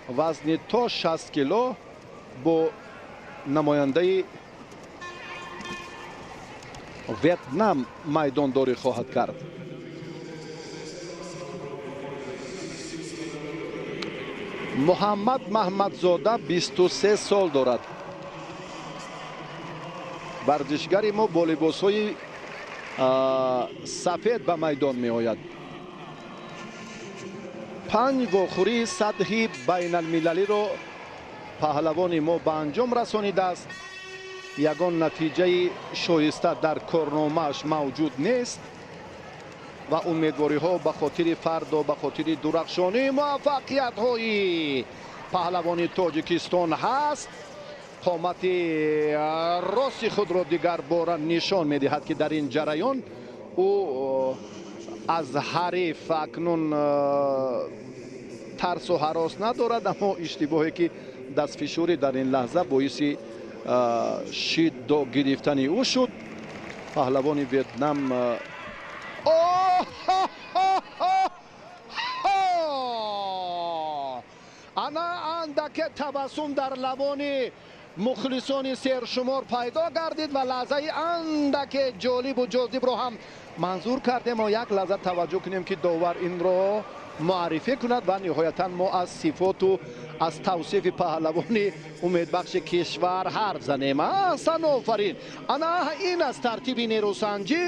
Вазни то 60 кило бо намояндаи Ветнам майдондорӣ хоҳад кард. Муҳаммад Маҳмадзода 23 сол дорад. Варзишгари мо бо либосҳои сафед ба майдон меояд. Панҷ вохӯрии сатҳи байналмилалиро паҳлавони мо ба анҷом расонидааст. Ягон натиҷаи шоиста дар корномааш мавҷуд нест ва умедвориҳо ба хотири фардо, ба хотири дурахшонии муваффақиятҳои паҳлавони Тоҷикистон ҳаст. Қомати рости худро дигар бора нишон медиҳад, ки дар ин ҷараён ӯ аз ҳариф акнун тарсу ҳарос надорад, аммо иштибоҳе ки дастфишурӣ дар ин лаҳза боиси шиддо гирифтани ӯ шуд. Паҳлавони Ветнам ана андаке табассум дар лабони мухлисони сершумор пайдо гардид ва лаҳзаи андаке ҷолибу ҷозибро ҳам манзур кардем. Мо як лаҳза таваҷҷӯҳ кунем, ки довар инро муаррифӣ кунад ва ниҳоятан мо аз сифоту аз тавсифи паҳлавони умедбахши кишвар ҳарф занем. Аҳсан, офарин! Ана ин аст тартиби нерӯсанҷӣ.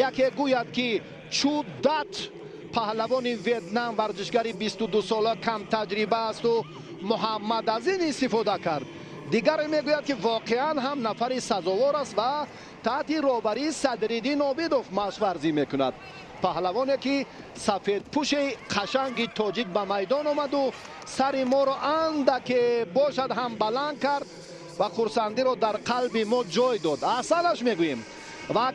Яке гӯяд, ки Чудат, паҳлавони Ветнам, варзишгари 22сола, камтаҷриба асту Муҳаммад аз ин истифода кард. Дигаре мегӯяд, ки воқеан ҳам нафари сазовор аст ва таҳти роҳбарии Садриддин Обидов машқварзӣ мекунад. Паҳлавоне ки сафедпӯши қашанги тоҷик ба майдон омаду сари моро андаке бошад ҳам баланд кард ва хурсандиро дар қалби мо ҷой дод. Аҳсанаш мегӯем ва